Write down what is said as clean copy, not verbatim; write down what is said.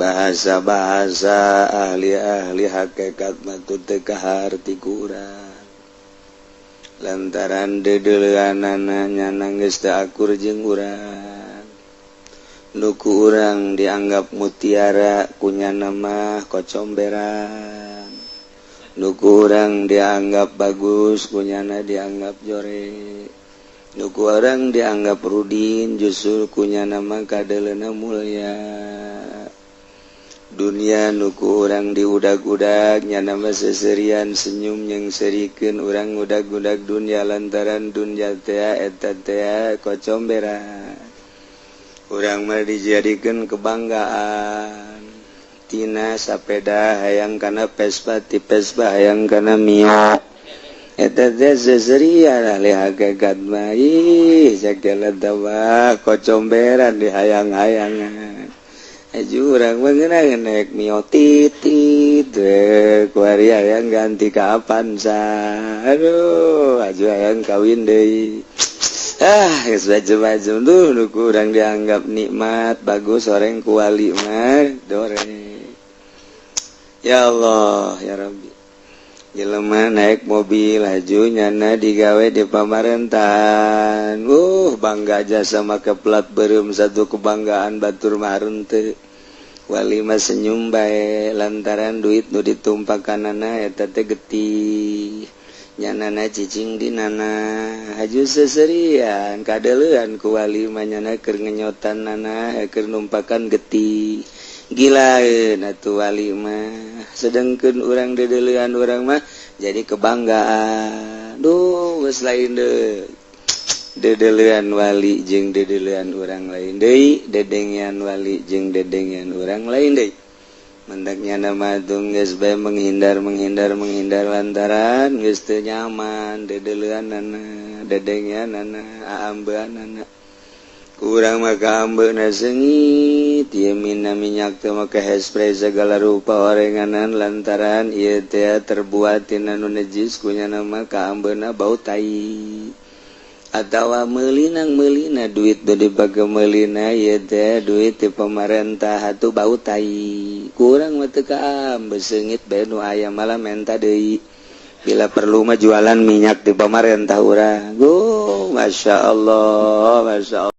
Bahasa-bahasa ahli-ahli hakikat mah teu kaharti ku urang lantaran dedeleanana nyana geus teu akur jeung urang. Nu ku urang dianggap mutiara, ku nyana mah kocomberan. Nu ku urang dianggap bagus, ku nyana dianggap jore. Nu ku urang dianggap rudin, justru ku nyana mah kadeleuna mulia. Dunia nu ku urang diudag-udag, nyana mah seserian senyum yang serikeun urang udag-udag dunia lantaran dunia tea eta tea kocomberan. Urang mah dijadikan kebanggaan, tina sapeda hayang kana Vespa, ti Vespa hayang kana Mio. Eta teh seserian. Ahli hakikat mah, ih, segala mah kocomberan di hayang-hayangan. Aju urang mah ngeunah naik Mio titit we kuari hayang ganti ka Avanza. Aduh, aju hayang kawin deui. Ah, geus macem-macem tuh. Nu ku urang dianggap nikmat, bagus, orang ku wali mah dore. Ya Allah, ya Rabbi. Jelema naik mobil laju, nyana digawe di pamarentahan, bangga jasa make plat beureum, satu kebanggaan. Batur mah henteu, wali mah senyum bae lantaran duit nu ditumpakanana eta teh getih, nyanana cicing di nana. Haju seserian kadeulean ku wali mah, nyana keur ngenyotan nana, keur numpakan getih. Gila atuh wali mah, sedangkan urang dedelean urang mah jadi kebanggaan. Duh, geus lain deui dedelean wali jeung dedelean urang lain deui, dedengean wali jeung dedengean urang lain deui. Mendaknya nama geus bae menghindar, menghindar, menghindar lantaran geus teu nyaman dedeleanana, dedengeanana, aambeanana. Kurang maka ambeuna seungit ieu mina minyak teh make hairspray segala rupa orenganan lantaran ieu teh terbuat tina nu najis, ku nyana mah kaambeuna bau tai. Atawa meulinang meulina duit nu dipake meulina ieu teh duit ti pamarentah atuh bau tai. Kurang mah teu kaambe, seungit bae nu aya, malah menta deui. Bila perlu mah jualan minyak di pamarentah urang. Oh, Masya Allah, Masya Allah.